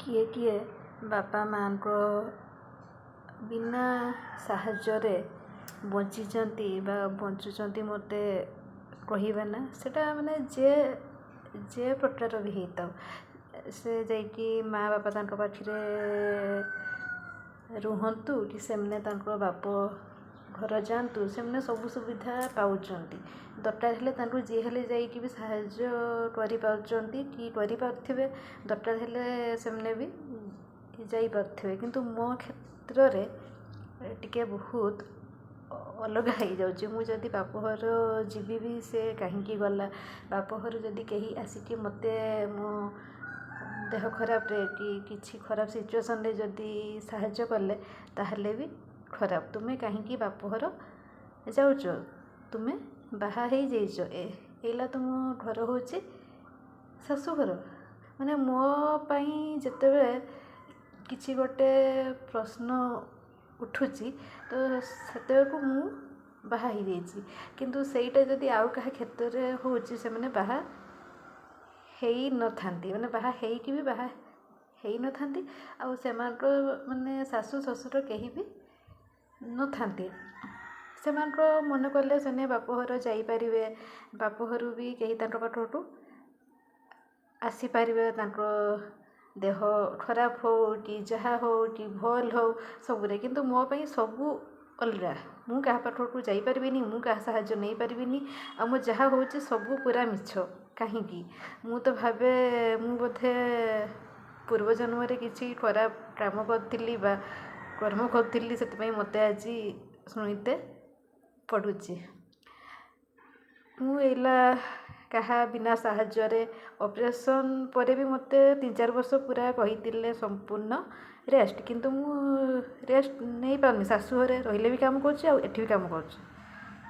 କିଏ କିଏ ବାପା ମାଆଙ୍କ ବିନା ସାହାଯ୍ୟରେ ବଞ୍ଚିଛନ୍ତି ବା ବଞ୍ଚୁଛନ୍ତି ମୋତେ କହିବେ ନା ସେଇଟା ମାନେ ଯେ ଯେ ପ୍ରକାର ବି ହେଇଥାଉ, ସେ ଯାଇକି ମାଆ ବାପା ତାଙ୍କ ପାଖରେ ରୁହନ୍ତୁ କି ସେମାନେ ତାଙ୍କ ବାପ ଘର ଯାଆନ୍ତୁ, ସେମାନେ ସବୁ ସୁବିଧା ପାଉଛନ୍ତି। ଦରକାର ହେଲେ ତାଙ୍କୁ ଯିଏ ହେଲେ ଯାଇକି ବି ସାହାଯ୍ୟ କରିପାରୁଛନ୍ତି କି କରିପାରୁଥିବେ, ଦରକାର ହେଲେ ସେମାନେ ବି ଯାଇପାରୁଥିବେ। କିନ୍ତୁ ମୋ କ୍ଷେତ୍ରରେ ଟିକେ ବହୁତ ଅଲଗା ହେଇଯାଉଛି। ମୁଁ ଯଦି ବାପଘର ଯିବି ବି, ସେ କାହିଁକି ଗଲା? ବାପଘରୁ ଯଦି କେହି ଆସିକି ମୋତେ ମୋ ଦେହ ଖରାପରେ କି କିଛି ଖରାପ ସିଚୁଏସନ୍ରେ ଯଦି ସାହାଯ୍ୟ କଲେ, ତାହେଲେ ବି ଖରାପ, ତୁମେ କାହିଁକି ବାପଘର ଯାଉଛ, ତୁମେ ବାହା ହେଇଯାଇଛ, ଏଇଲା ତୁମ ଘର ହେଉଛି ଶାଶୁଘର। ମାନେ ମୋ ପାଇଁ ଯେତେବେଳେ କିଛି ଗୋଟେ ପ୍ରଶ୍ନ ଉଠୁଛି, ତ ସେତେବେଳକୁ ମୁଁ ବାହା ହେଇଯାଇଛି। କିନ୍ତୁ ସେଇଟା ଯଦି ଆଉ କାହା କ୍ଷେତ୍ରରେ ହେଉଛି, ସେମାନେ ବାହା ହେଇନଥାନ୍ତି, ମାନେ ବାହା ହେଇକି ବି ବାହା ହେଇନଥାନ୍ତି, ଆଉ ସେମାନଙ୍କର ମାନେ ଶାଶୁ ଶ୍ୱଶୁର କେହି ବି ନଥାନ୍ତି। ସେମାନଙ୍କର ମନେ କଲେ ସେମାନେ ବାପଘର ଯାଇପାରିବେ, ବାପଘରୁ ବି କେହି ତାଙ୍କ ପାଖକୁ ଆସିପାରିବେ, ତାଙ୍କ ଦେହ ଖରାପ ହଉ କି ଯାହା ହଉ କି ଭଲ ହଉ, ସବୁରେ। କିନ୍ତୁ ମୋ ପାଇଁ ସବୁ ଅଲଗା। ମୁଁ କାହା ପାଖକୁ ଯାଇପାରିବିନି, ମୁଁ କାହା ସାହାଯ୍ୟ ନେଇପାରିବିନି, ଆଉ ମୋ ଯାହା ହେଉଛି ସବୁ ପୁରା ମିଛ। କାହିଁକି? ମୁଁ ତ ଭାବେ ମୁଁ ବୋଧେ ପୂର୍ବ ଜନ୍ମରେ କିଛି ଖରାପ କାମ କରିଥିଲି ବା କର୍ମ କରିଥିଲି, ସେଥିପାଇଁ ମୋତେ ଆଜି ଶୁଣିତେ ପଡ଼ୁଛି। ମୁଁ ଏଇଲା କାହା ବିନା ସାହାଯ୍ୟରେ, ଅପରେସନ୍ ପରେ ବି ମୋତେ 3-4 ବର୍ଷ ପୁରା କହିଥିଲେ ସମ୍ପୂର୍ଣ୍ଣ ରେଷ୍ଟ, କିନ୍ତୁ ମୁଁ ରେଷ୍ଟ ନେଇପାରୁନି। ଶାଶୁ ଘରେ ରହିଲେ ବି କାମ କରୁଛି ଆଉ ଏଠି ବି କାମ କରୁଛି।